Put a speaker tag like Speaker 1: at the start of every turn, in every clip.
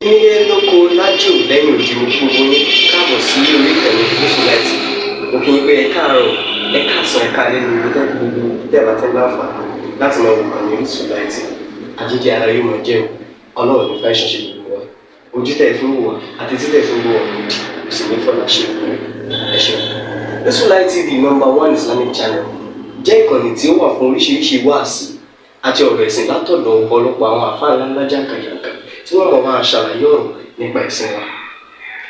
Speaker 1: Nílé lóko lájò lẹ́yìn òdì, mo kí gbogbo yín káàbọ̀ sí orí ìkànnì Gúúsù Láìtì. Mo kí yín pé ẹ káàárọ̀, ẹ káàsán, ẹ káalẹ́ ní ibi tẹ́ gbogbo tẹ́ bá tẹ́ láǹfààní láti máa wò kàn ní Orísun Láìtì. Àjíjẹ ara yóò máa jẹun. Ọlọ́run ní fẹ́ ṣẹṣẹ gbogbo wa. Ojú tẹ́ fi ń wò wá àti tí tẹ́ fi ń wò wá òdì kò sì ní fọlá ṣe ìpínlẹ̀. Ẹ ṣeun. Orísun Light TV, number one Islamic channel, jẹ́ ìkànnì tí ó wà fún oríṣiríṣi wáàsí àti ọ̀rọ̀ ẹ̀sìn látọ̀dọ̀ ọ̀pọ̀lọpọ̀ àwọn àfáà ńláńlá jàǹkàjàǹkà tí wọ́n mọ̀ máa ṣàlàyé ọ̀rọ̀ nípa ẹ̀sìn wa.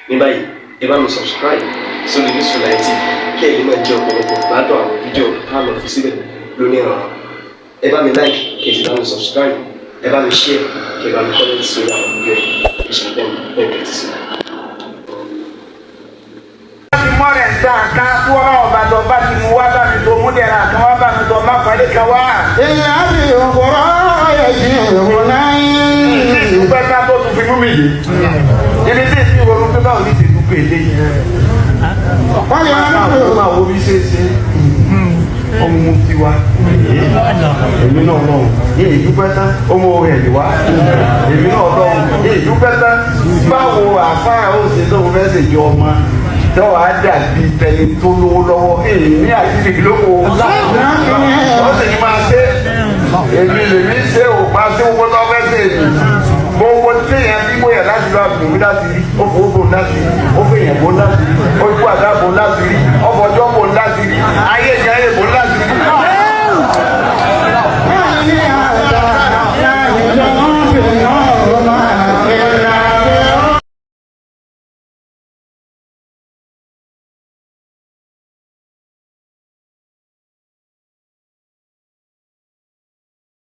Speaker 1: Ní báyìí, ẹ bá mi subscribe sórí Orísun Light TV kí ẹ lè máa jẹ ọ̀pọ̀lọpọ̀ gbádùn àwọn fídíò tá a lọ fi síbẹ̀ lónìí ọ̀rọ̀. Ẹ bá mi like, kí ẹ sì bá mi subscribe, ẹ bá mi share, kí ẹ bá mi comment sórí àwọn fídíò yìí. Ẹ ṣe bẹ́ẹ̀ bẹ́ẹ̀ tẹ́tí sí i.
Speaker 2: Ti mọ́rẹ̀ ń tàn ká tí wọ́n náà bá tọ́ bá ti mú wá bá mi tó mú dẹ̀ra kan wá bá mi tó má parí kan wá.
Speaker 3: Ìyá mi òkúrọ̀ ẹ̀sìn ìhùnáyìn.
Speaker 2: Ìdúpẹ́ ká tó tún fi mú mi yìí. Ibi tí ìsìn ronú pé báwo ní ti dúpẹ́ eléyìí.
Speaker 3: Wọ́n yọ
Speaker 2: Máa wo máa wo bí ṣe ṣe ọmọ mu tiwa. Èmi náà lọ́hùn. Ní ìdúpẹ́ tán, ó mú orin ẹ̀yìn wá. Èmi náà lọ́hùn. Ní ìdúpẹ́ tán, báwo àfáà ó ṣe tóun fẹ́ ṣèjọ ọmọ tọ́wọ́ á dàbí tẹni tó lówó lọ́wọ́, èmi àti ìdílókò wọ́n sì ní máa ṣe. Èmi lèmi ṣe ò máa ṣe owó tó fẹ́ ṣe. Èmi gbogbo téèyàn bí bóyá láti lọ àbùkù láti rí, ó fowó bò láti rí, ó fèèyàn bò láti rí, ó kú àdá bò láti rí, ó fọjọ́.